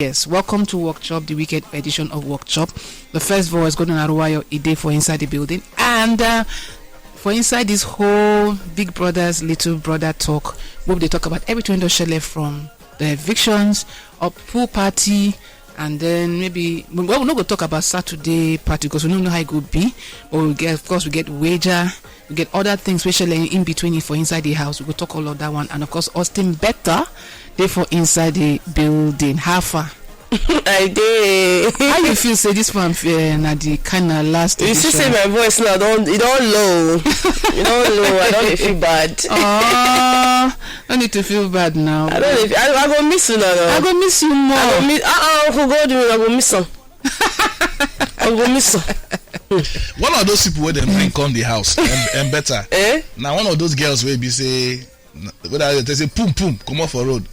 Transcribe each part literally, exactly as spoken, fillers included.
Yes, welcome to Workshop, the weekend edition of Workshop. The first voice, Gordon Aruwayo, e dey for inside the building. And uh, for inside this whole big brothers, little brother talk, we dey talk about everything wey don shele from the evictions, up pool party, and then maybe, well, we no go talk about Saturday party because we no know how e go be. But we get, of course, we get wager, we get other things wey shele in between it for inside the house. We go talk all of that one. And of course, Austin Better dey for inside the building. How far? I dey. How you feel say this one uh, na the kind of last You see, say edition? My voice now don e don low. E don low. I don dey feel bad. Oh, no need to feel bad now. I don dey. I, I go miss una now. I go miss you more. I go miss. Uh uh, Uncle Godwin, I go miss am. I go miss am. One of those people wey dem bring come the house and, and better. Eh? Na one of those girls wey be say, na- whether they say pum pum comot for road.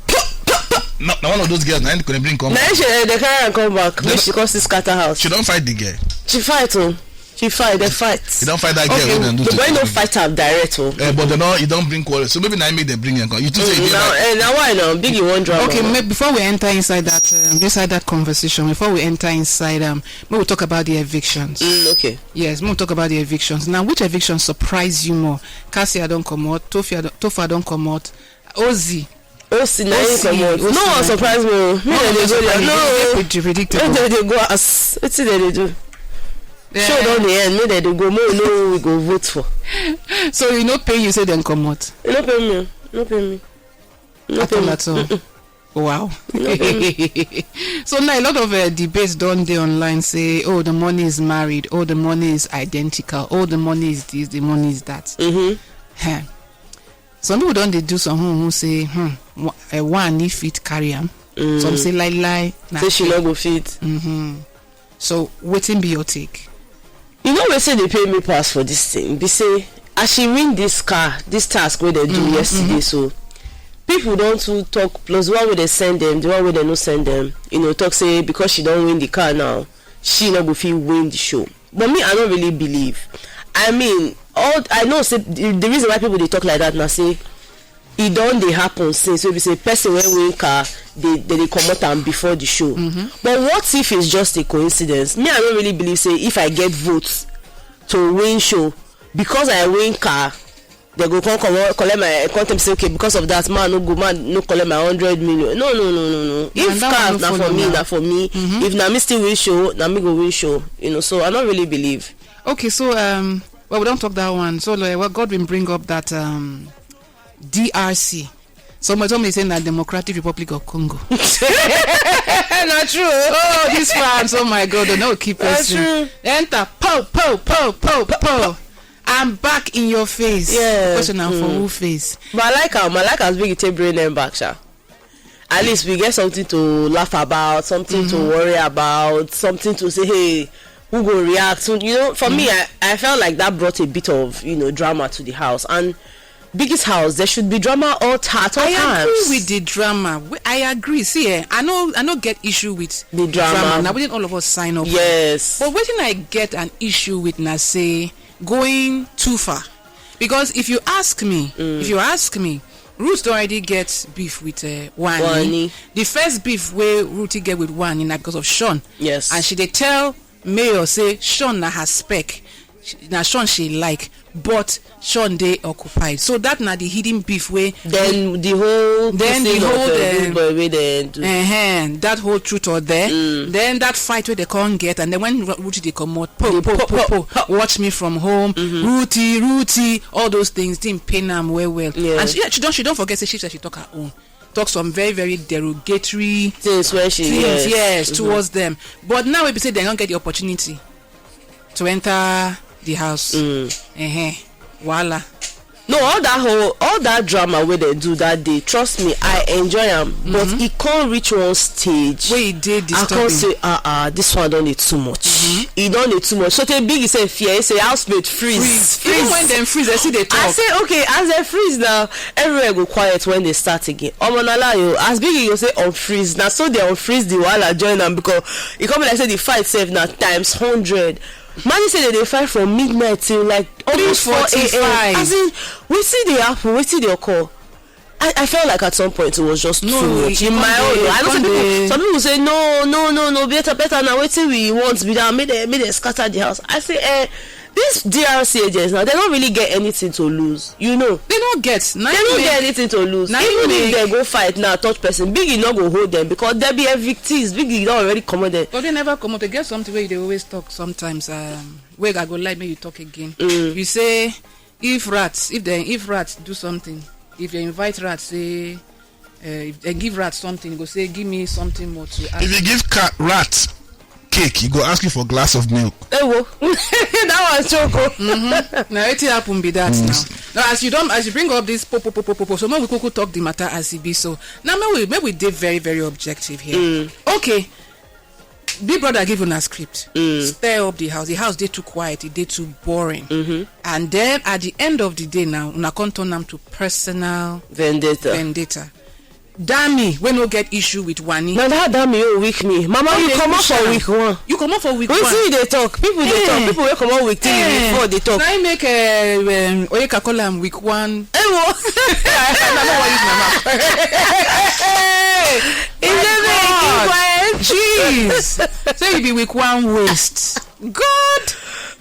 Na na one of those girls na him dem bring come. Na she eh, dey carry am come back. Make she come still scatter house. She don fight the girl. She fight o. She fight. Dem fight. You don fight that girl Okay, wey dem do the to boy no you. Fight am direct o. Eh, but dem don you don bring quarrel, so maybe na him make dem bring am come. You think say e Mm, dey Now, right? eh, na why now? Biggie wan drama. Okay, Now. may, before we enter inside that um, inside that conversation, before we enter inside, um, may we talk about the evictions. Mm, okay. Yes, may we talk about the evictions. Now, which eviction surprise you more? Cassia don comot, Tofia don- Tofa don comot, Ozzy. O C na him O C, comot. O C No na one him surprise me o. Me No dem one dey go surprise there. you. No. It's very predictable. Make dem dey go as wetin dem dey do. Eh, Show don dey end. Make dem dey go. Make we know who we go vote for. So e no pain you say dem comot? E no pain me o. E no pain me. E no At pain all, me. at all. Wow. So now a lot of uh, debates don dey online say, oh, the money is married, oh, the money is identical, oh, the money is this, the money is that. Mm-hmm. Huh. Some people don dey do some who, who say, hmm, wa- uh, one need fit carry am. Some say lie lie. Na Say she fake. No go fit. Mm-hmm. So wetin be your take? You know wetin dey pain me pass for this thing be say as she win this car, this task wey dem do yesterday, so people don too talk, plus the one wey dem send dem, the one wey dem no send dem, you know, talk say because she don win the car now, she no go fit win the show. But me, I no really believe. I mean, all I know say the, the reason why people dey talk like that na say e don dey happen since wey be say person wey win car dey dey dey comot am before the show. But what if it's just a coincidence? Me, I no really believe say if I get votes to win show, because I win car, dem go come comot collect my, come tell me say, okay, because of that, man no go, man no collect my hundred million. No, no, no, no, no. If that car one no na for follow me, now. Na for me. If na me still win show, na me go win show. You know, so I no really believe. Okay, so um, well, we don talk that one. So like, well, Godwin bring up that um, D R C. Somebody told me say na Democratic Republic of Congo. Na true. Oh, These fans, oh my God, they no keep That's person. True. Enter, pow, pow, pow, pow, pow. I'm back in your face. Yeah. Question now for who face? But I like am. I like as Biggie take bring them back, sha. At least we get something to laugh about, something to worry about, something to say, hey, who go react? So, you know, for me, I, I felt like that brought a bit of, you know, drama to the house. And Biggie's house, there should be drama all, t- at all I times. Agree with the drama. We- I agree. See, eh, I know, I no get issue with The drama. Now, wouldn't all of us sign up? Yes. But wetin I get an issue with na say going too far. Because if you ask me, if you ask me, Ruth don already get beef with uh, Wani. Wani. The first beef wey Ruthie get with Wani na because of Sean. Yes. And she dey tell Mayor say Sean na her spec. She- Na Sean she like, but Sean dey occupied. So that na the hidden beef wey Then the whole Then thing the of, whole, uh, uh, Rude Boy wey dem do. Ehen, that whole truth or there. Then that fight wey they can't get, and then when Ru- Ruthie dey comot, po po po po, watch me from home, Ruthie, Ruthie, all those things, thing pain am well well. Yeah. And she, yeah, she don't she don't forget say she said she talk her own, talk some very very derogatory Things where she things, yes, yes, Mhm. Towards them. But now we be say they don't get the opportunity to enter the house. Ehen. Voila. No, all that whole all that drama wey dem do that day, trust me, I enjoy am. But e come reach one stage. Wey e dey I come disturbing. Say, ah ah, this one don dey too much. E don dey too much. So tey Biggie sef fear, he say, housemates, freeze. Freeze. Even when dem freeze, they see they talk. I say, okay, as dem freeze now, everywhere go quiet when they start again. Omo na lie o, as Biggie go say unfreeze, na so they unfreeze the wahala join am, because e come be like say the fight sef na times hundred. Imagine say dem dey fight from midnight till like almost four a.m. Three forty-five. As in, wetin dey happen? Wetin dey occur? I, I felt like at some point it was just No, too much. e In come my dey- own, I know come some people, dey- some people say no, no, no, no, better, better now. Wetin we want be that, make them, make them scatter the house. I say, eh, these D R C agents now, they don't really get anything to lose. You know, They no get. Na they im don't make- get anything to lose. na Even im if make- they go fight now, touch person, Biggie no go hold them because they be evictees. Biggie don already comot them. But they never come out. They get something where they always talk sometimes. Um, where I go like make you talk again. You say if rats, if they if rats do something, if you invite rats, say uh, if they give rats something, go say give me something more to add. If you give cat rat cake, he go ask you for glass of milk. Ewo, that was choco. Now wetin happen be that now. Now as you don as you bring up this popo popo popo, so make we kuku talk the matter as e be. So now make we make we dey very very objective here. Okay, Big Brother give una script, stir up the house. The house dey too quiet, e dey too boring, and then at the end of the day now, una come turn am to personal Vendetta. vendetta. Dami wey no get issue with Wani. Na that damn you weak me. Mama, you dey comot push for am. week one. You comot for week one. Wetin you dey talk? People dey talk. Eh. People wey comot week three, Eh. week four dey talk. Na im make uh, um, Oyeka call am week one. Ewo. I no wan use my mouth. Is it me? God. Keep quiet. Jeez. Say you be week one waste. God.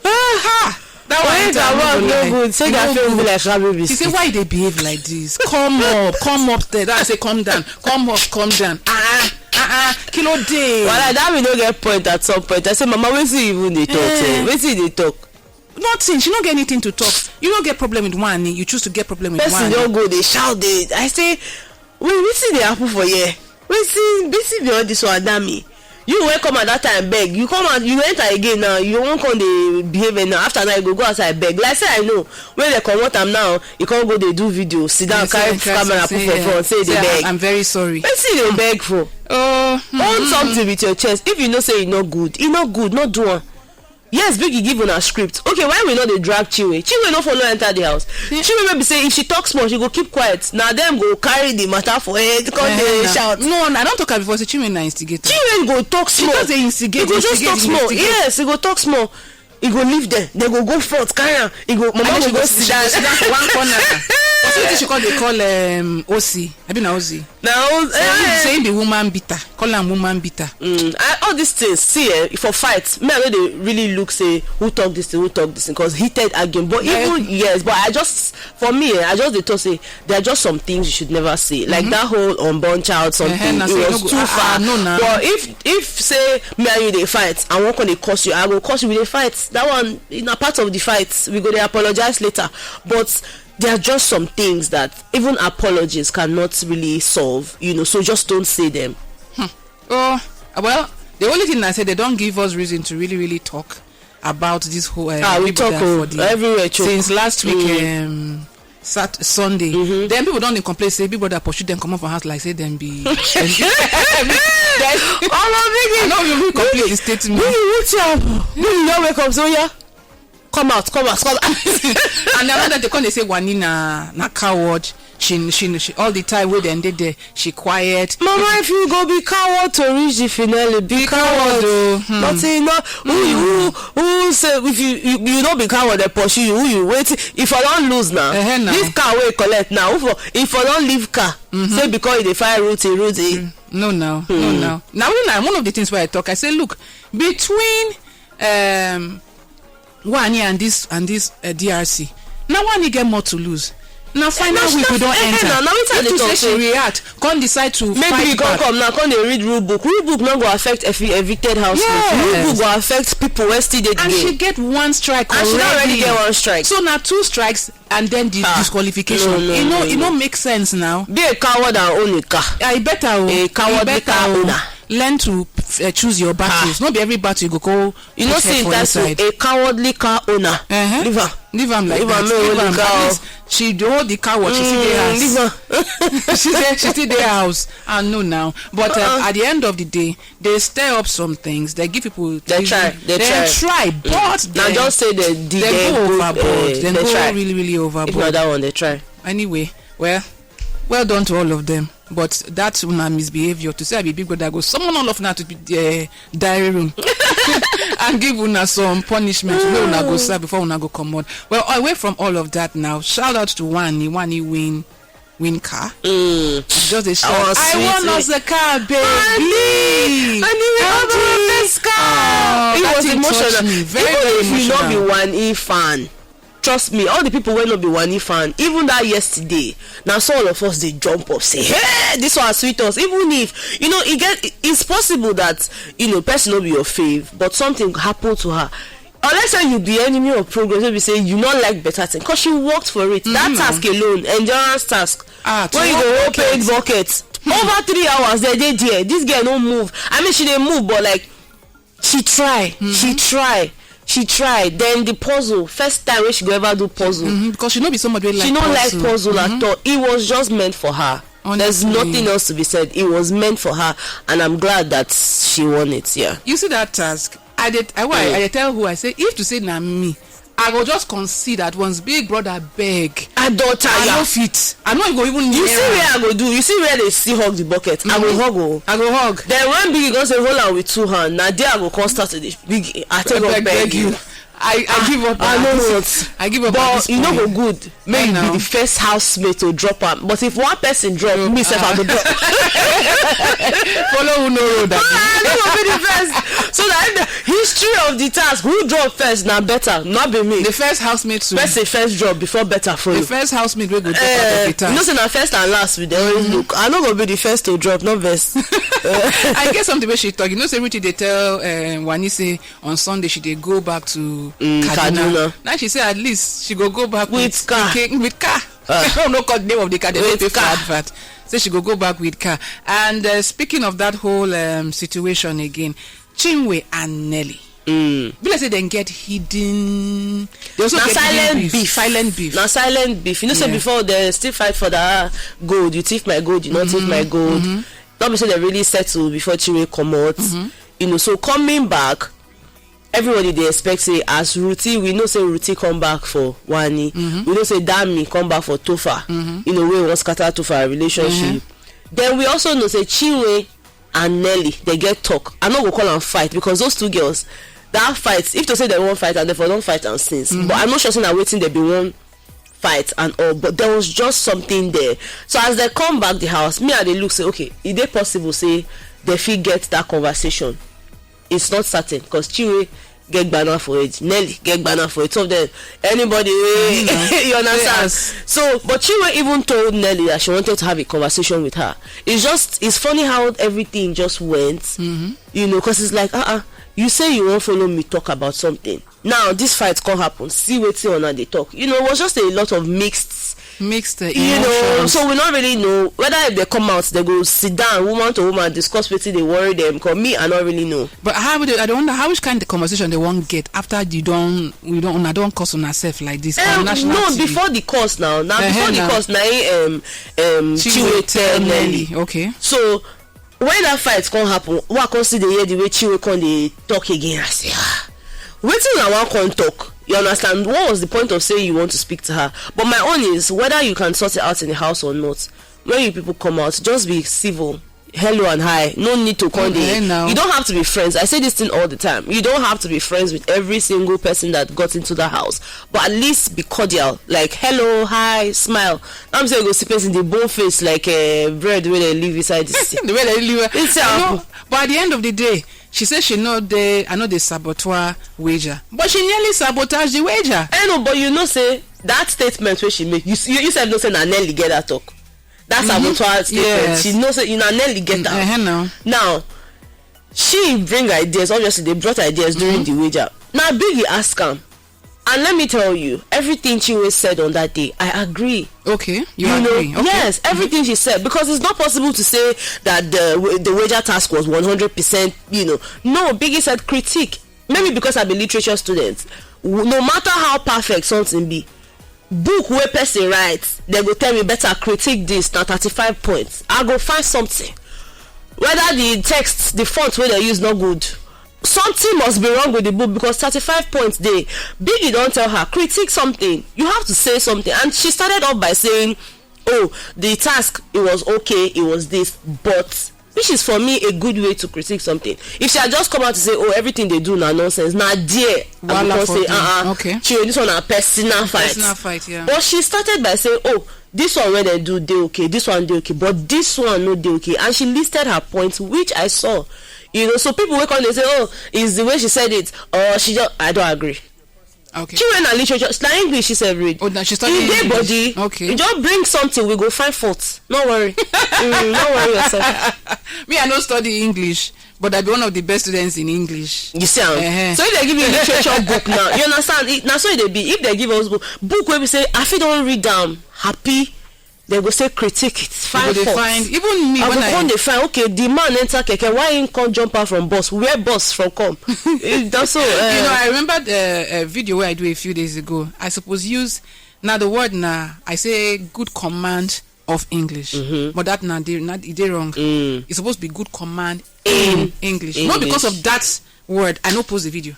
Ha. That one Oyeka enter, I mouth no go no lie. good. Say E their no face be good. Like rabbit He say, biscuit. "Why you dey behave like this? Come up, come up there." That I say, "Come down, come up, come down." Ah, ah, ah, ah. Kí ló dé? Wala, that we no get point at some point. I say, Mama, wetin you even dey talk? Eh. Eh? Wetin you dey talk? Nothing. She no get anything to talk. You no get problem with Wani. You choose to get problem with Person Wani. Don go dey shout. Dey, I say, wait, wetin dey happen for here? Wetin, wetin be all this one, Dami? You wey come at that time beg, you come out, you enter again now. You wan come dey behave now. After now, you go go outside beg. Like say I know when they comot am now, you come go dey do video, sit down, Yes, carry yes, yes, camera yes, put yes, for front, say yes. dey Say, beg. "I'm very sorry." Wetin you dey beg for? Oh, hmm. Own something with your chest. If you know say e no good, e no good. No do am. Yes, Biggie give una script. Okay, why we no dey drag Chinwe? Chinwe no follow enter the house. Chinwe wey be say if she talk small, she go keep quiet. Na dem go carry the matter for head, come Eh, dey na- shout. No, I don talk am before. Say Chinwe na instigator. Chinwe go talk She small. just dey instigate. He go just Instigate, talk small. instigate. Yes, he go talk small. He go leave there. They go go front, carry am. He go, And Mama then go she go go sit sit down. Sit down for one corner. But see wetin she come dey call um, O C. Abi na O C. Now, Say him be woman beater. Call am woman beater. Mm, I, all these things, see, eh, for fight, me, I no dey really look say who talk this thing, who talk this thing, because heated argument. But Yeah. Even, yes, but I just, for me, eh, I just dey talk say there are just some things you should never say, like that whole unborn child something. Eh, na It say you was no go- too ah, far. Ah, no, na. But if if say me and you dey fight, I wan come dey curse you, I go curse you. We dey fight. That one, na part of the fight. We go dey apologize later. But there are just some things that even apologies cannot really solve. You know, so just don't say them. Oh, well, the only thing I say, they don't give us reason to really, really talk about this whole. Uh, Ah, we people talk, that oh, for the- everywhere choke. Since last week, Mm. um, Sat Sunday. Then people don't dey complain say Big Brother pursue them, come off for house like say them be. Then- All of I Biggie. no even complete the statement. Biggie, what's up? Biggie, you don wake up, so yeah. Come out, come out, come out. And another they come, they say Wani na na coward. She she she all the time wey dem dey there, she quiet. Mama, if you go be coward to reach the finale, be Be coward, coward. Oh, hmm. But you know, who who who say if you you, you no be coward, they pursue you. Who you wait? If I don't lose now, Eh, eh, now. Leave car wey collect now. Who for if I don't leave car, say because you dey find routine, routine. No, now, no, now. Now, you know, one of the things where I talk, I say, look, between um, Wani and this and this uh, D R C, now Wani get more to lose. Now, final That's- week we that's- don't eh, eh, enter. Now, now we tell If the you say talk, she so react, come decide to maybe fight you come back. Come now, come dey read rule book. Rule book no go affect evi- evicted house. Yes. Rule book go affect people wey still dey the And she game. Get one strike And she don already already. Get one strike. So now two strikes and then the Ah, disqualification. no, no, it no, no, it no no. Make sense now. Be a coward and own a car. I better. Oh, A cowardly I better, car oh. Owner. Learn to uh, choose your battles. Not be every battle you go go. You know, Put head see, for That's inside. A cowardly car owner. Uh-huh. Leave her. Leave am like Leave that. am, make Leave we am. leave At her. Least she dey hold the car watch. She still dey Mm, house. Leave her. She dey she still dey house. I know now. But uh, at the end of the day, they stir up some things. They give people. They try, they try. Try, but Now they, just say they did. They They go go, overboard. eh, They they go try. Really, really If overboard. Not that one, they try. Anyway, well, well done to all of them. But that's una misbehavior to say I be Big Brother go summon all of una to be uh, diary room and give una some punishment wey una go serve before una go comot. Well, away from all of that now, shout out to Wani. Wani win win car. Mm. She just dey shout, "I won us a car, baby." And the, and the, and the, this car. Oh, it was emotional. Even if you not be one E fan, trust me, all the people wey no be one E fan, even that yesterday, now so all of us they jump up, say, "Hey, this one sweet us." Even if, you know, it get, it's possible that, you know, person no be your fave, but something happened to her. Unless say you be enemy of progress, wey be say you not like better thing, because she worked for it. That task alone, endurance task, ah, when you go hold paint bucket over three hours, they dey there. This girl no move. I mean, she dey move, but like, she try, she try, she try. Then the puzzle, first time when she go ever do puzzle, because she no be somebody wey like, she no like puzzle at all. It was just meant for her. There's nothing else to be said. It was meant for her, and I'm glad that she won it. Yeah. You see that task? I did. I, why? I dey tell who, I say, if to say na me, I go just concede at once. Big brother beg. Adult, I no fit. I no go even. You see where I go do? You see where they still hug the bucket? I go hug. Oh, I go hug. Then when Biggie go say, "Hold on with two hands," now there I go come start to dey, "Biggie, I take up beg you. I, I give up. I no want. I give up." But you know go good. May you be the first housemate to drop am. But if one person drop, me sef I go drop. Follow who no road. Ah, I no go be the first. So that if the history of the task, who drop first, na better, not be me. The first housemate to person first drop before better for you. The first housemate wey go drop out of the task. You know say na first and last we dey always look. I no go be the first to drop, not best. I get something wey she talk. You know say Ruthie dey tell, uh, Wani say on Sunday she dey go back to Kaduna. Now she say at least she go go back with car. With car. No, no call the name of the car. They pay for advert. Say she go go back with car. And, uh, speaking of that whole, um, situation again, Chinwe and Nelly. Be like say dem get hidden. They also get hidden beef. Silent beef. Na silent beef. You know say before they still fight for that gold. You thief my gold, you not thief my gold. Not be say they really settle before Chinwe comot. You know, so coming back, everybody dey expect say as Ruthie, we know say Ruthie come back for Wani. We know say Dami come back for Tofa. You know, we wan scatter Tofa relationship. Then we also know say Chinwe and Nelly, they get talk. I no go call am fight because those two girls, that fight, if to say they won't fight and therefore don't fight and since. But I'm not sure say na wetin they be one fight and all, but there was just something there. So as they come back the house, me and they look say, okay, is it possible say they fit get that conversation? It's not certain because Chinwe get gbana for it, Nelly get gbana for it. Two of them, anybody, you understand? So, but Chinwe even told Nelly that she wanted to have a conversation with her. It's just, it's funny how everything just went, you know, because it's like, uh-uh, you say you won't follow me talk about something. Now this fight come happen. See wetin una dey talk. You know, it was just a lot of mixed, mixed, you know, emotions. So we don't really know whether if they come out, they go sit down, woman to woman, discuss wetin dey worry them. Cause me, I don't really know. But how would they, I don't wonder how, which kind of conversation they won't get after you don't, we don't, una don't cuss on herself like this on national T V. No, before the cuss now. Now before the cuss now, um, um, Chinwe tell Nelly. Okay. So when that fight come happen, wey I come see dey hear the way Chinwe come dey talk again, I say, ah, wetin una wan come talk? You understand? What was the point of saying you want to speak to her? But my own is whether you can sort it out in the house or not. When you people come out, just be civil. Hello and hi. No need to come dey. You don't have to be friends. I say this thing all the time. You don't have to be friends with every single person that got into the house. But at least be cordial. Like, hello, hi, smile. I'm saying go see person dey bone face like, uh, bread wey they leave inside the sea. The way they leave. It's a, but at the end of the day, she said she know they, I know they saboteur wager, but she nearly sabotage the wager. I know, but you know say that statement wey she make, you, you, you said no say na Nelly get that talk. That saboteur statement. Yes. She know say you na Nelly get am. Now she bring ideas. Obviously, they brought ideas during the wager. Now Biggie ask am, and let me tell you, everything Chinwe said on that day, I agree. Okay, you agree? Okay. Yes, everything she said, because it's not possible to say that the the wager task was one hundred percent. You know, no, Biggie said critique. Maybe because I'm a literature student, no matter how perfect something be, book wey person write, they go tell me better critique this na thirty-five points. I go find something. Whether the text, the font wey they use not good, something must be wrong with the book because thirty-five points dey. Biggie don't tell her, critique something. You have to say something. And she started off by saying, oh, the task, it was okay, it was this, but which is for me a good way to critique something. If she had just come out to say, oh, everything they do na nonsense, na there I would say, uh-uh, okay, Chinwe, this one a personal fight. Personal fight, yeah. But she started by saying, oh, this one wey dem do dey okay, this one dey okay, but this one no dey okay. And she listed her points, which I saw. You know, so people wey come dey say, "Oh, it's the way she said it," or she just, I don't agree. Okay. She went na literature, na English she sef read. Oh, na she study E dey English. Body. Okay. You just bring something, we go find fault. No worry. Mm, no worry yourself. Me, I no study English, but I be one of the best students in English. You see am? Uh-huh. So if they give you literature book now, you understand? It, na so e dey be. If they give us book, book wey be say I fit don read am, happy, they go say critique it, You go find dey fault. Find, even me, I when go I come dey find, okay, the man enter keke, why him come jump out from bus? Where bus from come? It don so. You know, Uh, I remember the uh, video where I do a few days ago. I suppose use now the word na I say good command of English, but that na dey na e dey wrong. It's supposed to be good command in English. Not because English. Of that word, I no post the video.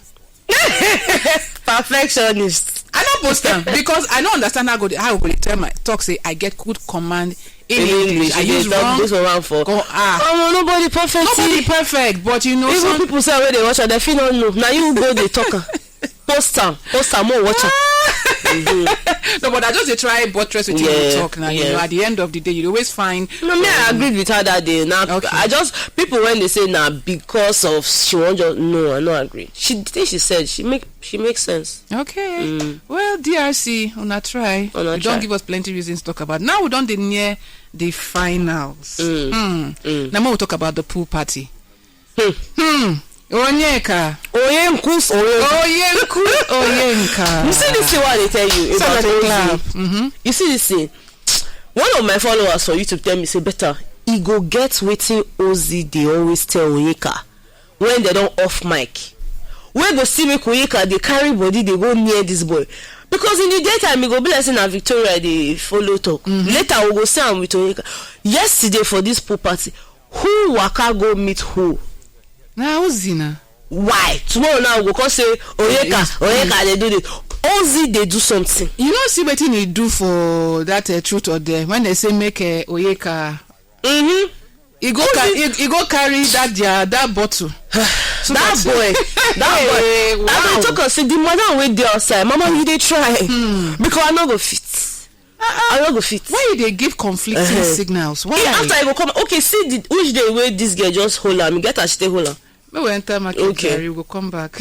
Perfectionist. I no post them because I no understand how go dey- how go dey tell my talk say I get good command in, In English. English, I you use dey talk wrong. This one for. Go ah. Oh, nobody perfect. Nobody perfect, but you know Even some people say wey dey watch am, they fit no know. Now you go dey talk am. Post am, post am, more watch am. No, but I just dey try buttress with you Yeah, talk now. You know, yeah. At the end of the day, you always find. No, me, I agreed with her that day. Now, Okay. I just, people when they say now because of she won't just, no, I no agree. She thing she said she make she makes sense. Okay. Well, D R C, una try. Una You don't try. Give us plenty reasons to talk about. Now we don't dey near the finals. Hmm. Now we talk about the pool party. Hmm. Onyeka. Oyenkus, Oyen. Oyenku. Oyenka. You see this thing what they tell you So about na the Ozi? Clap. Mm-hmm. You see this thing. One of my followers for YouTube tell me say better. He go get wetin Ozi dey always tell Onyeka when they don off mic. Wey go see make Onyeka dey carry body dey go near this boy. Because in the daytime, e go be like say na Victoria dey follow talk. Later, we go see am with Onyeka. Yesterday for this pool party, who waka go meet who? Na Ozi na. Why? Tomorrow now, we go come say, "Onyeka, Onyeka dey do this." Ozi dey do something. You know, see wetin he do for that uh, truth or dare when they say make uh, Oyeka. Mm-hmm. He go, ca- he, he go carry that their, that bottle. So That boy, that Hey, boy. Wow. I dey talk and say, "The madam wey dey outside, mama, you dey try." Because I no go fit. I no go fit. Why you dey give conflicting Uh-huh. Signals? Why? He, after I go come, okay, see the which day wey this girl just hold am, e get as she take hold am. Make we enter market. Okay. Jerry, we go come back.